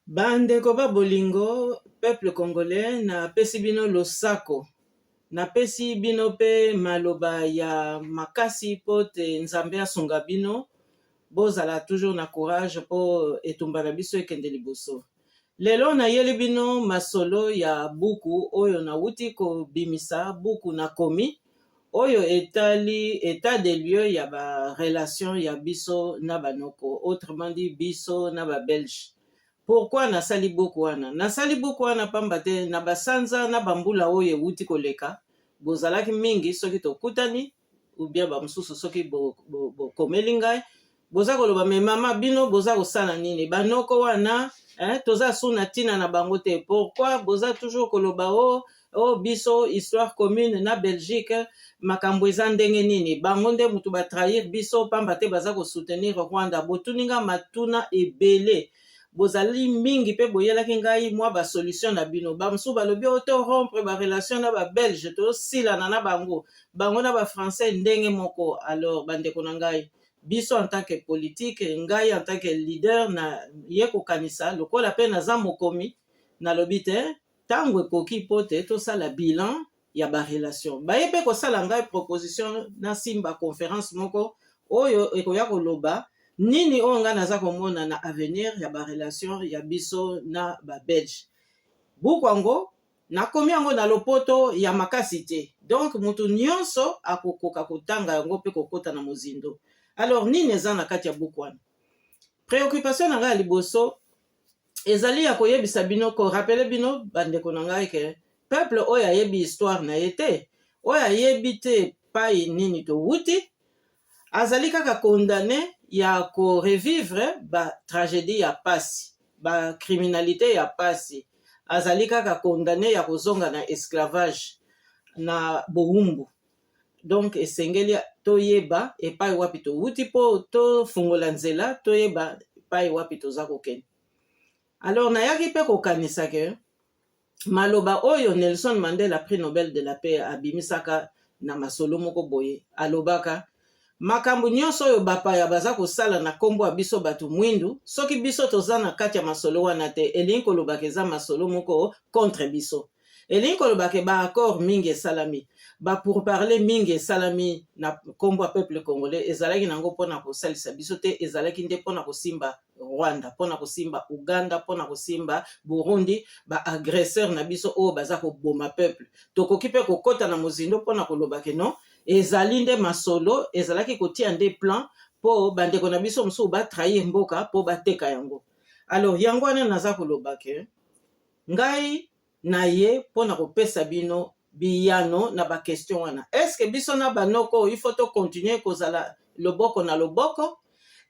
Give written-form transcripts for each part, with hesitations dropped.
Bandeko ba bolingo, peuple congolais, napesi bino losako, napesi bino pe maloba ya makasi po te Nzambe asunga bino, bozala toujours na courage po etumba na biso ekende liboso. Lelo nayeli bino masolo ya buku oyo nawuti kobimisa, buku nakomi oyo etali etat des lieux ya ba relations ya biso na ba noko, autrement dit biso na ba belges. Pourquoi nasali buku wana? Nasali buku wana pamba te na ba sanza na ba mbula oyo ewuti koleka, bozalaki mingi soki tokutani ou bien ba mosusu soki bokomeli ngai, boza koloba mais mama bino boza kosala nini ba noko wana eh, toza su na tina na bango te pourquoi boza toujours koloba o oh, oh biso histoire commune na Belgique makambo eza ndenge nini bango nde mutu ba trahir biso pamba te baza ko soutenir Rwanda botuni nga matuna ebele bozali mingi pe boyelaki ngai mwa ba solution na bino ba mosusu balobi o oh, to rompre ba relation na ba belge tosilana na bango bango na ba français ndenge moko alors bandeko na ngai biso en tant que politique ngai en tant que leader na ye kokanisa lokola pe naza mokomi nalobi te ntango ekoki mpo te tosala bilan ya ba relation baye pe kosala ngai proposition nasimba conference moko oyo ekoya koloba nini oyo ngai naza komona na avenir ya ba relation ya biso na ba belge buku yango Nakomi yango na lopoto ya makasi te, donc mutu nionso akokoka kotanga yango pe kokota na mozindo. Alors nini eza na kati ya buku wana? Preoccupation na ngai ya liboso ezali ya koyebisa bino, ko rappeler bino bandeko na ngai ke peuple oyo ayebi histoire na ye te, oyo ayebi te epayi nini towuti, Azali kaka condamne ya ko revivre ba tragedies ya pasi, ba criminalites ya pasi. Azali kaka condamne ya kozonga na esclavage, na bowumbu. Donc esengeli toyeba epai wapi towuti po tofungola nzela toyeba epai wapi toza kokende. Alors nayaki pe kokanisa que maloba oyo Nelson Mandela, prix Nobel de la paix, abimisaka na masolo moko boye, alobaka, Makambo nyonso oyo bapaya baza kosala na kombo ya biso bato mwindu, soki biso toza na kati ya masolo wana te, elingi koloba ke eza masolo moko contre biso. Elingi koloba ke ba accords mingi esalami, ba pourparlers mingi esalami na kombo ya peuple congolais, ezalaki nango pona kosalisa biso te, ezalaki nde pona kosimba Rwanda, pona kosimba Ouganda, pona kosimba Burundi, ba agresseurs na biso oyo baza koboma peuple. Tokoki pe kokota na mozindo pona koloba ke non, ezali nde masolo, ezalaki kotia nde plan po bandeko na biso mosusu ba trahir mboka po bateka yango. Alors yango wana naza koloba ke ngai na ye pona kopesa bino biyano na ba question wana. Est ce que biso na ba noko il faut to continuer kozala loboko na loboko?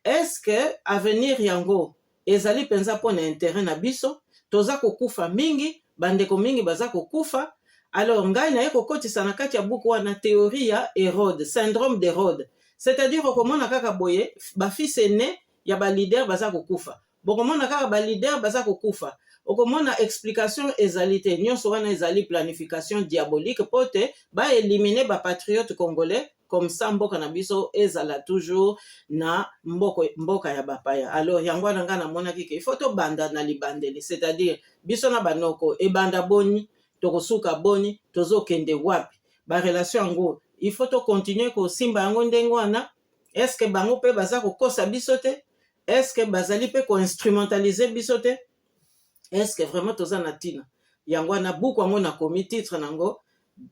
Est ce que avenir yango ezali penza pona interet na biso? Toza kokufa mingi, ba ndeko mingi baza kokufa. Alors ngai naye kokotisa na kati ya buku wana theorie ya Herode, syndrome d'Herode. C'est-à-dire okomona kaka boye ba fils aines ya ba leaders baza kokufa. Bokomona kaka ba leader baza kokufa. Okomona explication ezali te. Nionso wana ezali planification diabolique po te ba eliminer ba patriotes congolais comme ça mboka na biso ezala toujours na mboko, mboka ya bapaya. Alors yango wana ngai namonaki ke il faut tobanda na libandeli, c'est-à-dire biso na banoko ebanda boni, tokosuka boni, tozokende wapi? Ba relation yango il faut to continuer kosimba yango ndenge wana. Est-ce que bango pe baza kokosa biso te? Est ce que bazali pe ko instrumentaliser biso te? Est ce que vraiment toza na tina? Yango wana buku yango nakomi titre nango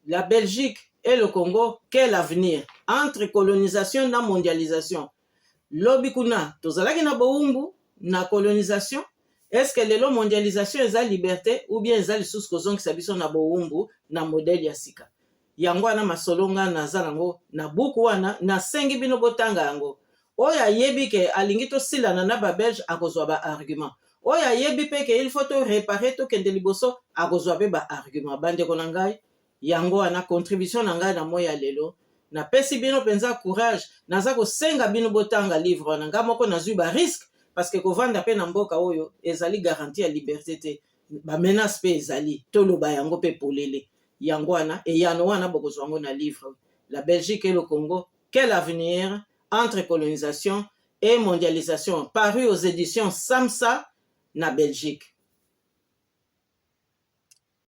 La Belgique et le Congo, quel avenir? Entre colonisation na mondialisation. Lobi kuna tozalaki na bowumbu na colonisation, est ce que lelo mondialisation eza liberte ou bien eza lisusu kozongisa biso na bowumbu na modèle ya sika? Yango wana masolo nga naza nango na buku wana, nasengi bino botanga yango. Oyo ayebi ke alingi tosilana na ba belge akozua ba argument. Oyo ayebi pe ke il faut to reparer tokende liboso akozua pe ba argument. Bandeko na ngai, yango wana contribution na ngai na moyi ya lelo. Napesi bino penza courage, naza kosenga bino botanga livre wana. Nga moko nazui ba risques parce que kovanda pe na mboka oyo ezali garantie ya liberte te. Ba menaces pe ezali, toloba yango pe polele. Yango wana, eyano wana bokozua yango na livre La Belgique et le Congo, quel avenir entre colonisation et mondialisation paru aux editions Samsa na Belgique.